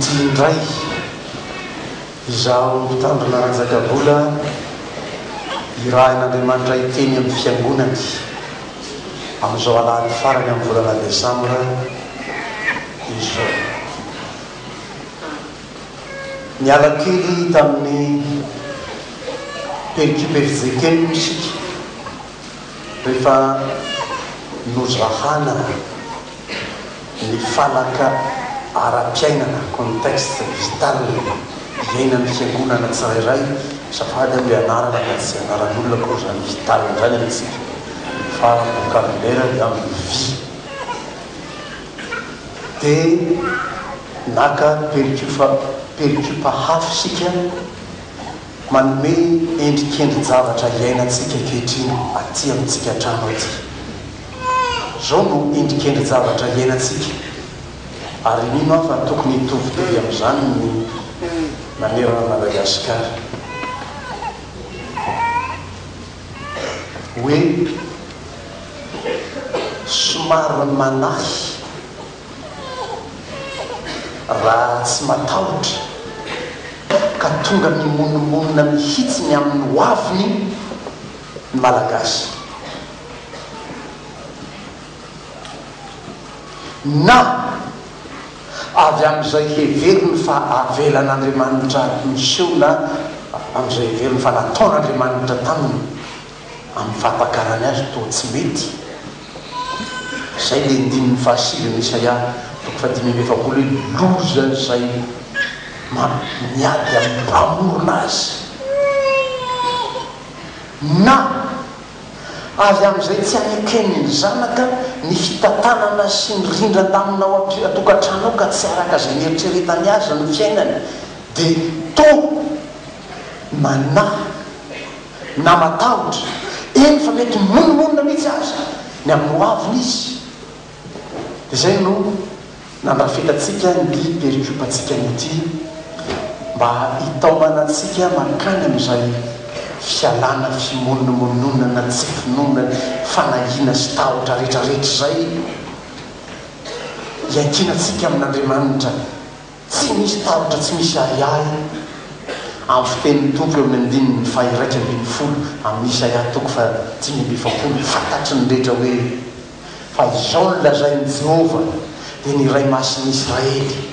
Inty indray izaho Mpitandrina Ranjakabola irahin'Andriamanitra hiteny amin'ny Fiangonany amin'izao alahady farany amin'ny volana desambra izao. Niala kely tamin'ny perikopa fjkm isika rehefa nozahana ny fanaka ara-piainana, contexte vital, iainan'ny fiangonana tsirairay, azafady aho le anarana fa tsy anaran'olona akory izany vital izany amintsika fa vocabulaire dia amin'ny vie. Dia naka perikopa perikopa hafa isika manome endrikendri-javatra iainantsika ankehitriny aty amintsika an-trano aty. Izao no endrikendri-javatra iainantsika, ary mino aho fa tokony hitovitovy amin'izany ny manerana an'i Madagasikara. Hoe somary manahy raha tsy matahotra ka tonga mimonomonona mihitsy ny amin'ny hoaviny ny Malagasy. Na avy amin'izay heveriny fa avelan'Andriamanitra miseho na amin'izay heveriny fa nataon'Andriamanitra taminy amin'ny fahatakarany azy toa tsy mety. Izay ilay andininy fahasivin'ny Isaia toko fahadimy amby efapolo hoe loza izay miady amin'ny Mpamorona azy. Na avy amin'izay tsy aneken'ny zanaka ny fitantanana sy ny rindran-damina ao an-tokantrano ao ka tsy araka izay nieritreretany azy ny fiainany dia toa manahy na matahotra, eny fa mety mimonomonona mihitsy aza ny amin'ny hoaviny izy. Dia izay no nandrafetantsika ny perikopantsika an'ity mba hitaomana antsika mankany amin'izay fialana fimonomononana tsy finoana fanahiana sy tahotra rehetrarehetra izay hiankinantsika amin'Andriamanitra tsy misy tahotra tsy misy ahiahy amin'ny fitenin'ny Tompo eo amin'ny andininy faha-11 amin'ny Isaia toko faha-45 fantatry ny rehetra hoe Fa izao no lazain'i Jehovah, dia ny Iray Masin'ny Israely,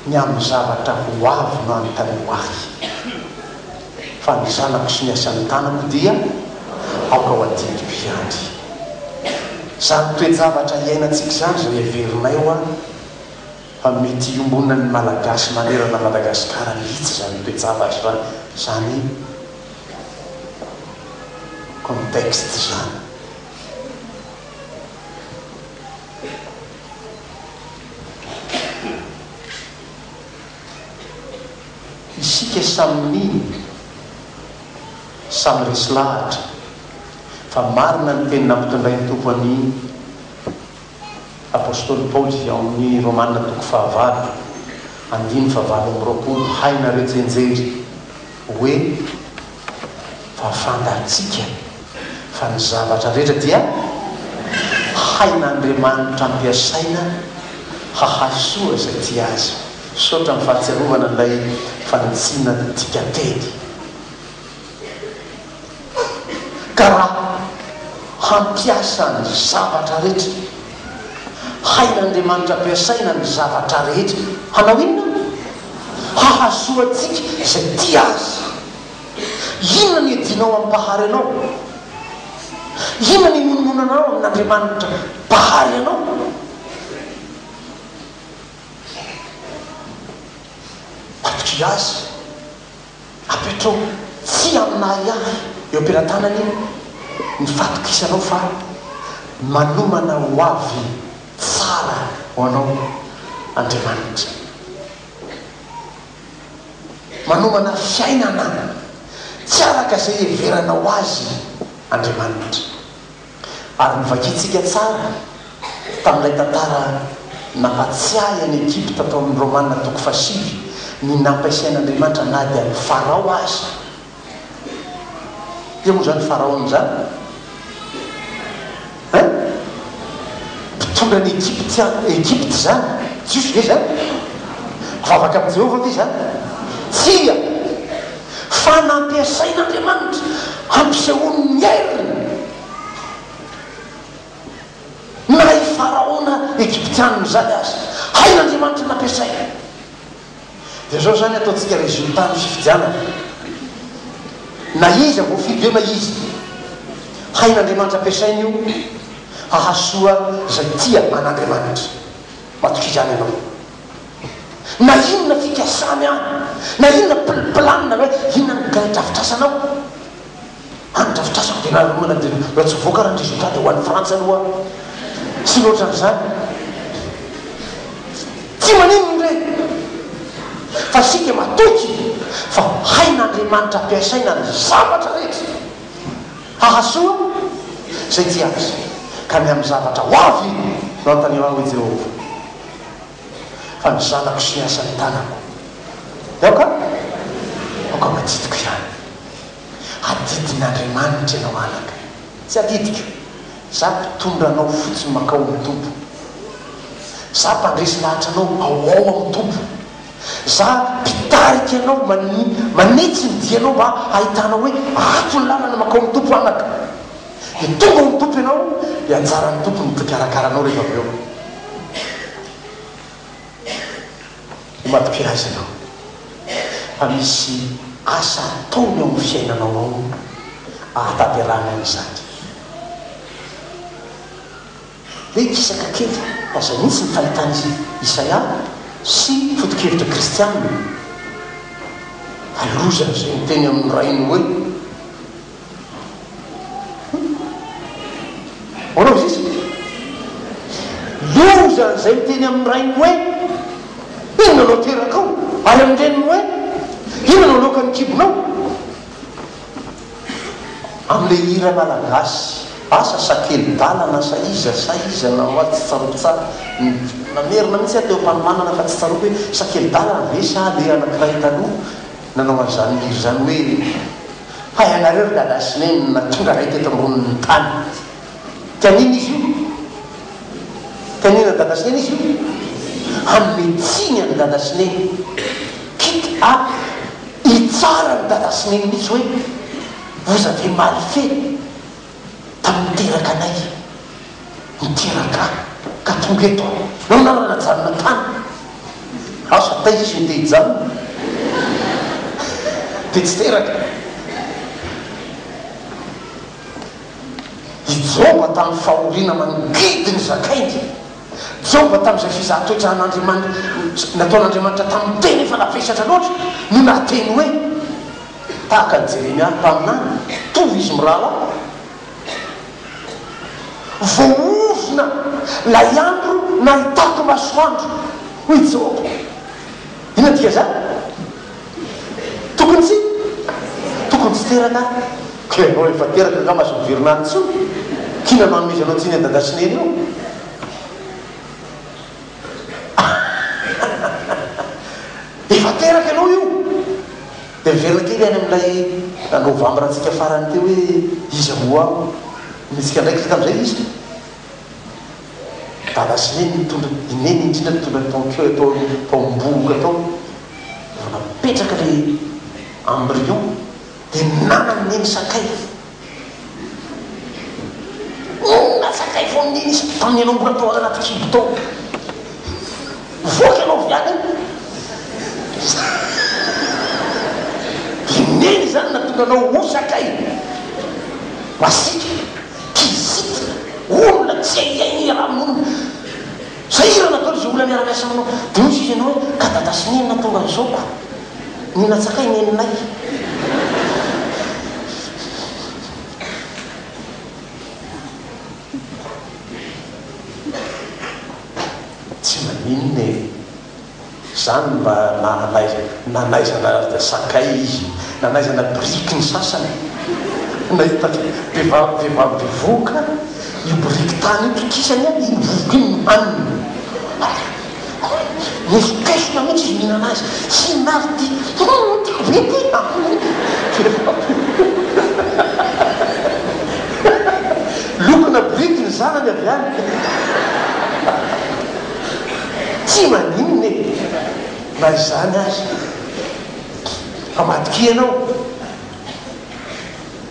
Ny amin'ny zavatra ho avy no anontanio Ahy, fa ny zanako sy ny asan'ny tanako dia aoka ho adidiko ihany. Izany toe-javatra iainantsika izany izay heverinay hoa fa mety hiombonan'ny Malagasy manerana Madagasikara mihitsy izany toe-javatra izany, Contexte izany. Isika samy mino, samy resy lahatra fa marina ny teny nampitondrain'ny Tompo an'i Apostoly Paoly ao amin'ny Romana toko fahavalo, andininy fahavalo amby roapolo, Hainareo tsianjery hoe fa fantatsika fa ny zavatra rehetra dia hain'Andriamanitra ampiasaina hahasoa izay tia Azy. Misaotra amin'ny fahatsiarovana an'ilay fanitsiana dikanteny. Ka raha hampiasa ny zavatra rehetra, hain'Andriamanitra ampiasaina ny zavatra rehetra, hanao inona? Hahasoa antsika izay tia Azy. Inona ny iadianao amin'ny Mpahary anao? Inona ny imonomonanao amin'Andriamanitra Mpahary anao? Matokia Azy. Apetraho tsy amin'ahiahy eo am-pelatanany ny fatokisanao fa manomana ho avy tsara ho anao Andriamanitra. Manomana fiainana tsy araka izay iheveranao azy Andriamanitra. Ary novakintsika tsara tamin'ilay tantara nampatsiahy an'i Egypta tao amin'ny Romana toko fahasivy ny nampiasain'Andriamanitra na dia an'i Farao aza. Iza moa izany Faraona izany? Hein? Mpitondra an'i Egypta, Egypta izany. Jiosy ve izany? Mivavaka amin'i Jehovah ve izany? Tsia! Fa nampiasain'Andriamanitra hampisehoany ny heriny na i Faraona Egyptianina izany aza. Hain'Andriamanitra nampiasaina. Dia izao izany ataontsika résultat ny fifidianana. Na iza voafidy eo na iza. Hain'Andriamanitra ampiasaina io hahasoa izay tia an'Andriamanitra. Matokia izany ianao. Na inona fikasany any, na inona plan hoe inona ny drafitrasanao. Any drafitrasako dia nanomana dia raha tsy voaka raha ny résultat dia ho any Frantsa aloha aho. Sy ny ohatran'izany. Tsy maninona ireny. Fa isika matoky fa hain'Andriamanitra ampiasaina ny zavatra rehetra hahasoa izay tia Azy. Ka ny amin'ny zavatra ho avy no anontanio ahy, hoy Jehovah. Fa ny zanako sy ny asan'ny tanako. Dia aoka, aoka ho adidiko ihany. Adidin'Andriamanitra ianao anaka. Tsy adidiko. Za mpitondra anao fotsiny makao amin'ny Tompo. Za mpandresy lahatra anao ao ao amin'ny Tompo. Za mpitarika anao manitsy ny dianao mba hahitanao hoe ato ny lalana makao amin'ny Tompo anaka. Dia tonga ao amin'ny Tompo ianao dia anjaran'ny Tompo ny mpikarakara anao rehefa avy eo. Ho matokia azy ianao fa misy asa ataony ao amin'ny fiainanao ao ahatanterahany an'izany. Hoe kisaka kely fa izay mihitsy ny fahitan'i Isaia sy foto-kevitra kristianina. Fa lozan'izay miteny amin'ny rainy hoe. Ahoana hozy izy? Loza an'izay miteny amin'ny rainy hoe, Inona no aterakao? Ary amin'ny reniny hoe, Inona no aloakan'ny kibonao? Amin'ilay hira malagasy, asa sakeli-dalana sa iza sa iza na hoa tsy tsaroako tsara, namerina mihitsy aho teo am-panomanana fa tsy tsaroako hoe sakeli-dalana ve sa ilay anankiray taloha nanao an'izany hira izany hoe, Fa ianareo ry dada sy neny no nahatonga anay teto ambonin'ny tany. Te haninona izy io? Te haninona an'i dada sy neny izy io? Hanome tsiny an'i dada sy neny. Quitte à hitsara an'i dada sy neny mihitsy hoe vous avez mal fait. Tamin'ny niteraka anay, niteraka ahy, ka tonga eto aho. Nahoana aho najanona tany? Asa taiza izy no te hijanona? Dia tsy teraka. I Joba tamin'ny fahoriana mangidy nozakainy. Joba tamin'izay fizahan-toetra an'Andriamanitra, nataon'Andriamanitra tamin'ny teny efa navesatra loatra no nahateny hoe, Tahaka an'i Jeremia mpaminany, mitovy izy mirahalahy. Voaozona ilay andro nahitako masoandro, hoy i Joba. Inona no dikan'izany? Tokony tsy tokony tsy teraka aho. Ka ianao efa teraka angamba aza miverina any intsony. K'inona no hanomezanao tsiny an'i Dada sy Neny eo? Efa teraka ianao io! Dia miverina kely any amin'ilay novambra antsika farany teo hoe iza moa aho? Nihetsika andraikitra tamin'izay izy. Dada sy Neny nitondra, i Neny indrindra nitondra ny tao tao tao am-bohoka tao. Vao napetraka ilay embryon dia nanan'i Neny sakay. Inona sakay vao nino izy tamin'ny ianao mbola tao anaty kibo tao? Mivoaka ianao avy any an! I Neny izany nahatonga anao ho sakay, masiaka, kizitina, olona tsy hay iaraha-monina. Sahirana daholo izay olona miara-miasa aminao. Dia hoy izy ianao hoe, ka dada sy neny nahatonga an'izao ko. Nihinan-tsakay neninay. Tsy maninona e! Zany mba nanaiza nanaizana sakay izy, nanaizana biriky ny sasany. Nahita vehivavy vehivavy bevohoka, io biriky tany io kikisany an, iny vovoka iny no haniny. Miesokesona mihitsy izy mihinana azy. Inona ary ity? Humm tiako be ity a! Lokona biriky ny zanany avy any. Tsy maninona e! Na izany aza. Fa matokia ianao.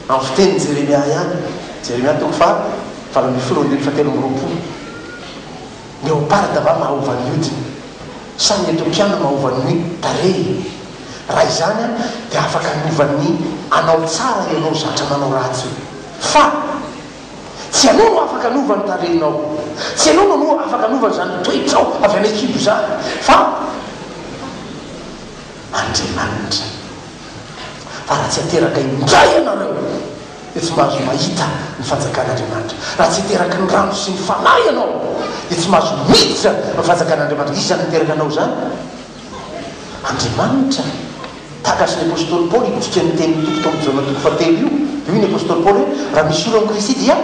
Amin'ny fitenin'i Jeremia ihany. Jeremia toko faha 18 andininy faha 23. Ny leoparda va mahova ny hodiny? Sa ny Etiopiana mahova ny tarehiny? Raha izany dia afaka hanova ny anao tsara ianao zatra manao ratsy io. Fa tsy ianao no afaka hanova ny tarehinao. Tsy ianao no afaka hanova izany toetrao avy any an-kibo izany fa Andriamanitra. Fa raha tsy ateraka indray ianareo dia tsy mahazo mahita ny fanjakan'Andriamanitra. Raha tsy ateraky ny rano sy ny Fanahy ianao dia tsy mahazo miditra ny fanjakan'Andriamanitra. Iza no niteraka anao izany? Andriamanitra. Takatry ny apostoly Paoly io dikan'ny tenin'ny Tompo tao amin'ny Jaona toko fahatelo io. Dia hoy ny apostoly Paoly hoe, Raha misy olona ao amin'i Kristy dia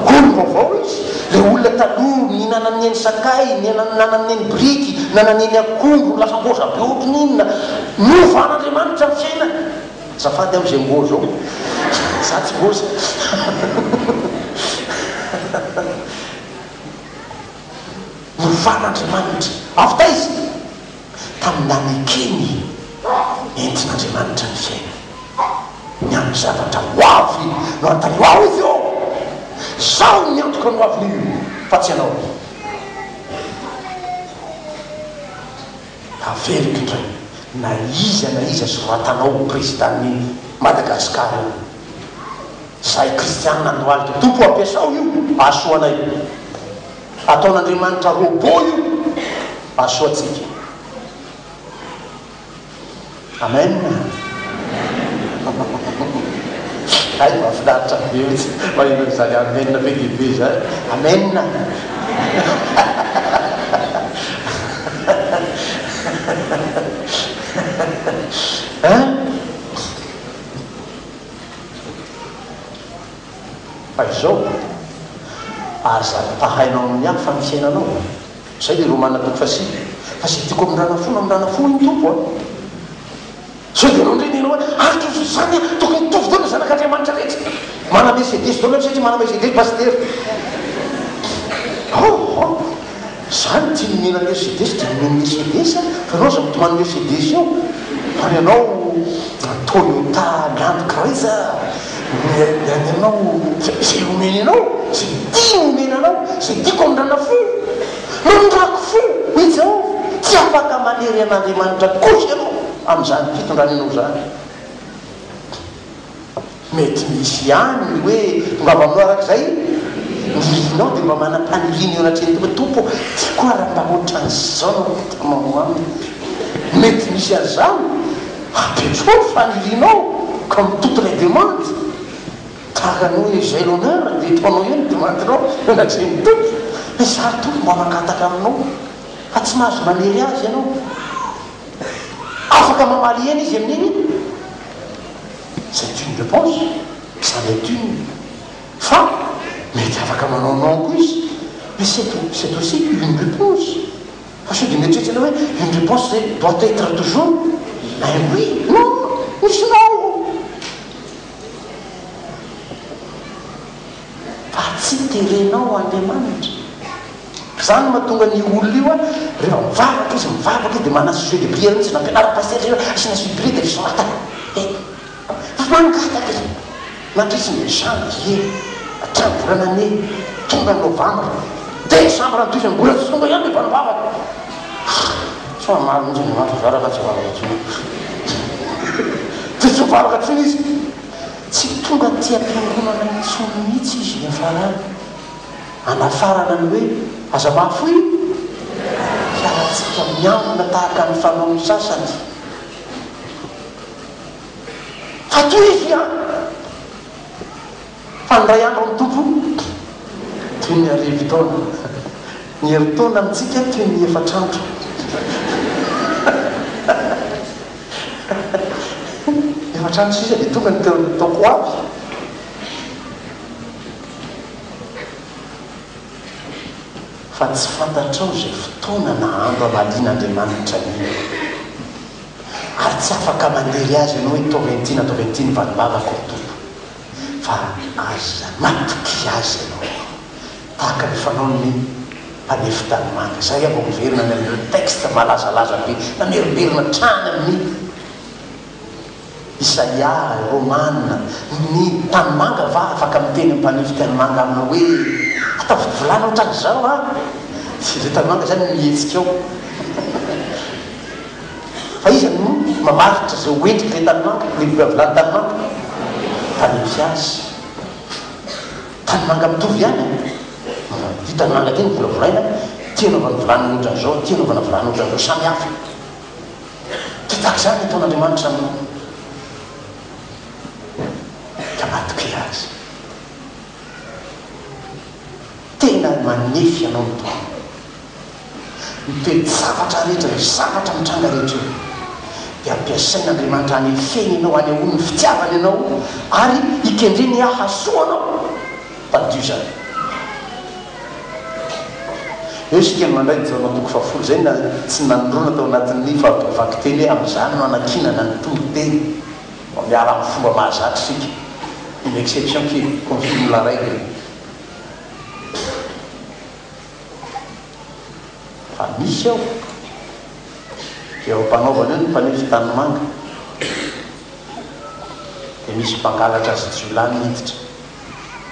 olom-baovao izy. Ilay olona taloha nihinanan'ny eny sakay, nihinanan'ny eny biriky, nihinanan'ny eny akondro, lasa ngôza be ohatry ny inona. Novan'Andriamanitra ny fiainany. Azafady amin'izay ngôza ao. Za tsy ngôza. Novan'Andriamanitra. Avy taiza? Tamin'ny nanekeny entin'Andriamanitra ny fiainany. Ny amin'ny zavatra ho avy no anontaniako aho izy ô! Izaho no miantoka ny ho avin'io fa tsy ianao. Averiko indray, na iza na iza soratanao ho président-n'i Madagascar eo, izahay kristianina andohalika, Tompo ô ampiasao io hahasoa anay. Ataon'Andriamanitra robot io hahasoa antsika. Amen. Hay mahafinaritra be mihitsy maheno an'izany amen be dia be izany. Amen. Hein? Fa izao, aza ampitahainao amin'ny hafa ny fiainanao. Izay ilay Romana toko fahasivy. Fa izay tiako hamindrana fo no hamindrana fo hoy ny Tompo a! Sao dia ianao indray mino hoe araka ny izany aho tokony hitovy daholo ny zanak'Andriamanitra rehetra. Manana Mercedes daholo ianao satria manana Mercedes Pasitera. Oh oh! Zany tia nomena Mercedes dia nomeny Mercedes a! Fa ianao aza mitomany Mercedes eo. Fa ny anao Toyota Land Cruiser, ny ny anao izay omeny anao, izay tiany omena anao, izay tiako hamindrana fo. Mamindrako fo, hoy Jehovah. Tsy afaka manery an'Andriamanitra kosa ianao amin'izany fitondrany anao izany. Mety misy ihany ny hoe tongava aminao araka izay ny irinao dia mba manam-paniriana eo anatrehan'ny Tompo hoe, Tompo ô, tiako aho raha mba ohatran'izao no hitamanao aminy. Mety misy an'izany. Apetraho ny fanirianao comme toutes les demandes. Tahaka ny hoe j'ai l'honneur dia ataonao eo ny demande-nao eo anatrehan'ny Tompo. Fa izaho ry Tompo mba mangataka aminao fa tsy mahazo manery azy ianao. Afaka mamaly eny izy amin'iny. C'est une réponse, c'en est une. Fa mety afaka manao non koa izy. Mais c'est c'est aussi une réponse. Fa sao dia mieritreritra ianao hoe une réponse doit être toujours un oui. Non, misy non. Fa tsy terenao Andriamanitra. Zany no mahatonga an'io olona io an, rehefa mivavaka izy, mivavaka izy dia manana sujet de prière mihitsy, nampianarin'ny pasitera izy hoe asiana sujet de prière dia soratana eto. Fa mangataka izy nandritry ny janvier hatramin'ny volana mai, tonga ny novambra, desambra nitohizany mbola tsy tonga ihany ilay valim-bavaka. Tsy mamaly mihitsy Andriamanitra, zara fa tsy mivavaka intsony. Dia tsy mivavaka intsony izy. Tsy tonga aty am-piangonana intsony mihitsy izy niafarany. Anafarana ny hoe aza mahafoy fiarantsika miangona tahaka ny fanaon'ny sasany. Fa tohizo ihany fa ny iray andro amin'ny Tompo toy ny arivotaona, ny herintaona amintsika toy ny efatr'andro. Efatr'andro sisa dia tonga ny taoko ho avy. Fa tsy fantatrao izay fotoana na andro hamalian'Andriamanitra an'io. Ary tsy afaka manery Azy ianao hoe ataovy an'ity na ataovy an'ity ny valim-bavako ry Tompo. Fa aza matoky Azy ianao. Tahaka ny fanaon'ny. Mpanefy tanimanga. Izay aho vao miverina any amin'ireo texte malazalaza be namerimberina hatrany amin'ny Isaia, Romana. Ny tanimanga va afaka miteny amin'ny mpanefy tanimanga aminy hoe, Ataovy vilany ohatran'izao an! Tsy ilay tanimanga izany no mihetsika eo. Fa iza no mamaritra izay ho endrik'ilay tanimanga, ilay vilany tanimanga? Mpanefy azy. Tanimanga mitovy ihany an! Ity tanimanga ity no volavolaina, ity anaovana vilany ohatran'izao, ity anaovana vilany ohatran'izao, samy hafa. Dia tahaka izany ny ataon'Andriamanitra aminao. Ka matokia Azy. Tena manefy anao ny Tompo. Ny toe-javatra rehetra, ny zavatra mitranga rehetra eo dia ampiasain'Andriamanitra hanefeny anao, hanehoany ny fitiavany anao ary hikendreny hahasoa anao. Tadidio izany. Eo isika no mandray ny Jaona toko fahafolo, izay na tsy nanondroana tao anatin'ny vakiteny hoe amin'izany no anankinana ny toriteny. Mba miala amin'ny fomba mahazatra isika. Une exception qui confirme la règle. Fa misy ao. Eo am-panaovana eo ny mpanefy tanimanga. Dia misy mpangalatra sy jiolahy miditra.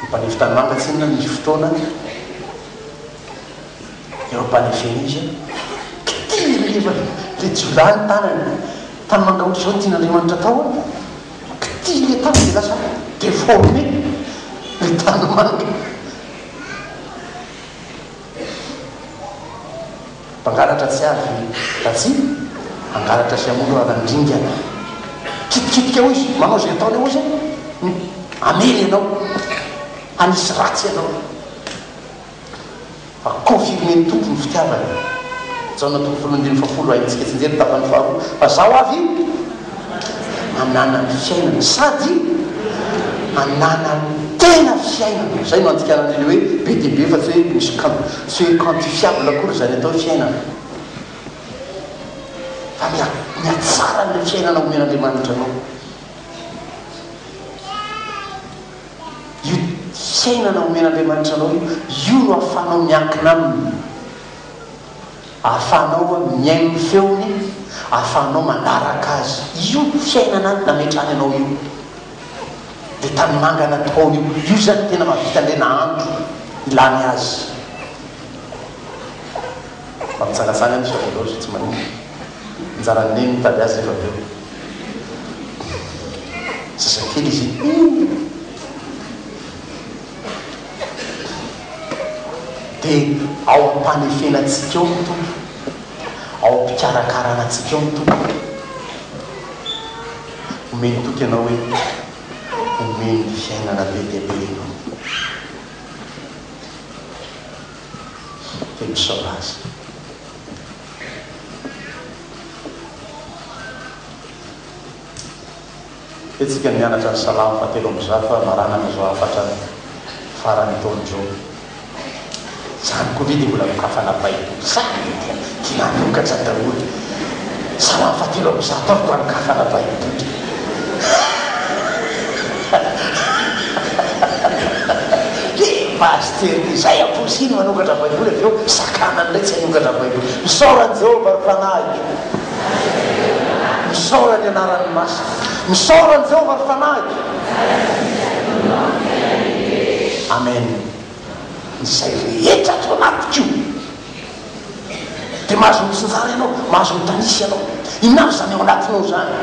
Ny mpanefy tanimanga tsinona misy fotoana eo am-panefena izy an. Kitihiny rehefa ilay jiolahy ny tanany. Tanimanga ohatr'izao no tian'Andriamanitra atao an. Kitihiny ilay tanany dia lasa déformé ilay tanimanga. Mpangalatra tsy avy raha tsy hangalatra sy hamono ary handringana. Kitikitika eo izy, manao izay ataony eo izy, hamely anao, hanisy ratsy anao. Fa confirmer-n'ny Tompo ny fitiavany. Jaona toko voalohany andininy fahafolo, haintsika tsinjery ny tapany faharoa, fa zaho avy hanana ny fiainana sady hanana Tena fiainana! Izay no andikanana ilay hoe be dia be fa tsy hoe misy quan, tsy hoe quantifiable akory izany atao hoe fiainana. Fa ny ny hatsaran'ilay fiainana omen'Andriamanitra anao. Io fiainana omen'Andriamanitra anao io, io no ahafahanao miankina Aminy. Ahafahanao mihaino ny feony, ahafahanao manaraka Azy. Io fiainana nametrahany anao io. Dia tanimanga nataony io. Io izany tena mahavita an'ilay nahandro ilany azy. Mba mitsangatsangana izy fa avy eo tsy maninona. Anjaran'i Neny mitady azy rehefa avy eo. Zazakely izy iny. Dia ao am-panefena antsika ao ny Tompo. Ao am-pikarakarana antsika ao ny Tompo. Omeny toky ianao hoe omeny fiainana be dia be ianao. Dia misaora Azy. Dia tsika mianatra ny Salamo fahatelo 300 hamaranana izao hafatra faran'ny taona izao. Zany koa ve dia mbola nokafana baiboly? Zany ve dia dia nanokatra daholo? Salamo fahatelo 300 ary koa nokafana baiboly. Le pasitera ty, zay amporisihiny manokatra baiboly avy eo sakanany indray tsy hanokatra baiboly. Misaora an'i Jehovah ry fanahiko. Misaora ny anarany masina. Misaora an'i Jehovah ry fanahiko. Amen. Izay rehetra ato anatiko dia mahazo mitsinjara ianao, mahazo mitanisa ianao. Inona avy izany ao anatinao izany?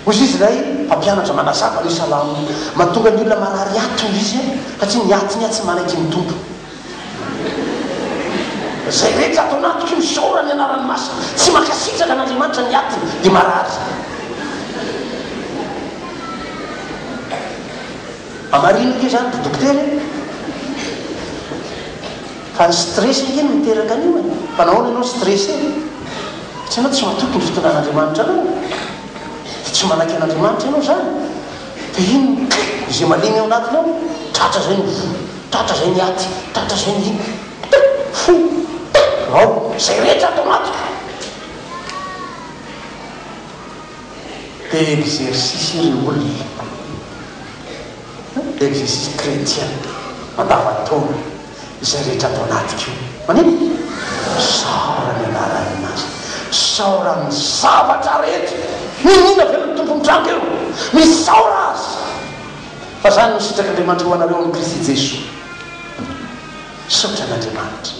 Hoy izy ilay mpampianatra manazava an'io salamo io, mahatonga ny olona marary aty hoy izy satria ny atiny tsy manaiky ny Tompo. Izay rehetra ato anatiko misaora ny anarany masina. Tsy mankasitraka an'Andriamanitra ny atiny dia marary. Hamarino ange izany ry dokotera e! Fa ny stress ange no miteraka an'io e! Fa nahoana ianao stressé? Satria ianao tsy matoky ny fitondran'Andriamanitra anao. Dia tsy manaiky an'Andriamanitra ianao izany. Dia iny no izay malemy ao anatinao, tratra izay ny voa, tratra izay ny aty, tratra izay ny iny. Fo, ao, izay rehetra ato anatiko. Dia exercice ry olona, exercice chrétien, mandavan-taona. Izay rehetra ato anatiko. Maninona? Misaora ny anaran'ny masina. Misaora amin'ny zavatra rehetra. Niniana ve ny Tompo mitranga eo? Misaora Azy. Fa izany no sitrak'Andriamanitra ho anareo amin'i Kristy Jesoa. Misaotra an'Andriamanitra.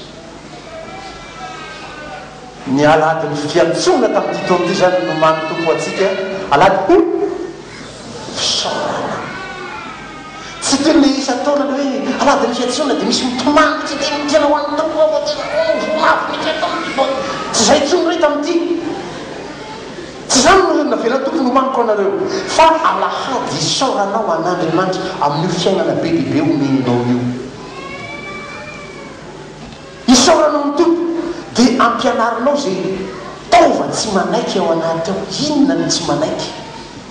Ny alahadin'ny fiantsoana tamin'ity taona ity izany no nomanin'ny Tompo ho antsika, alahady ho fisaorana. Tsy toy ny isan-taona ilay hoe alahadin'ny fiantsoana dia misy mitomany tsy dia tena ho an'ny Tompo aho fa tena ho mafy mihitsy aho tamin'ity. Tsy izay intsony re tamin'ity. Tsy izany no navelan'ny Tompo nomaniko anareo fa alahady hisaoranao an'Andriamanitra amin'io fiainana be dia be omeny anao io. Isaoranao ny Tompo dia ampianarinao izay taova tsy manaiky ao anaty ao. Inona no tsy manaiky?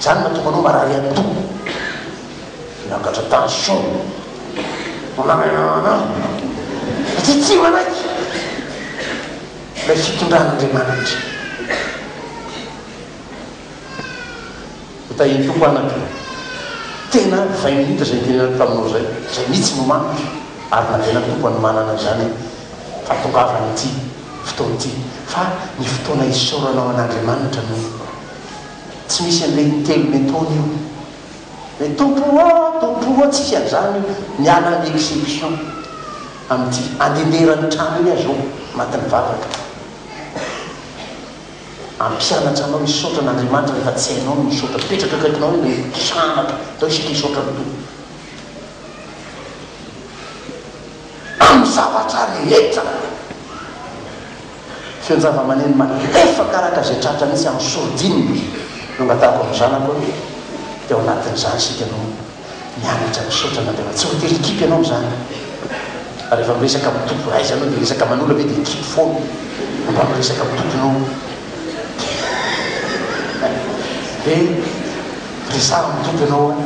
Izany mahatonga anao marary andoha, miakatra tension, mananana satria tsy manaiky ilay fitondran'Andriamanitra. Ho tahian'ny Tompo anaka. Tena vingt minutes izay nitenenako taminao izay. Izay mihitsy no mamiko ary navelan'ny Tompo hanomanana an'izany fahatongavany ity fotoana ity. Fa ny fotoana isaoranao an'Andriamanitra no tsy misy an'ilay intelo metaona io. Hoe Tompo ô, Tompo ô, tsisy an'izany io. Miala ny exception amin'ity. Andenderan'ny trano iny aho izao, matin'ny vavaka. Hampianatra anao hisaotra an'Andriamanitra rehefa tsy hainao ny misaotra. Mipetraka akaikinao eo ilay zanaka, ndao isika hisaotra ny Tompo. Amin'ny zavatra rehetra. Feon-javamaneno malefaka araka izay tratra mihitsy amin'ny sourdine no angatahako amin'ny zanako dia ao anatin'izany isika no Mianatra misaotra an'Andriamanitra. Tsy voatery hikipy ianao amin'izany. Fa rehefa miresaka amin'ny Tompo, aiza ianao dia miresaka aman'olona ve dia hikipy foana? Mba miresaka amin'ny Tomponao. Dia resaho amin'ny Tompo ianao an.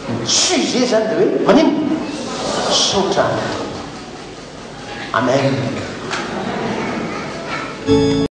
Ny sujet izany dia hoe maninona? Misaotra an'ny Tompo. Amen.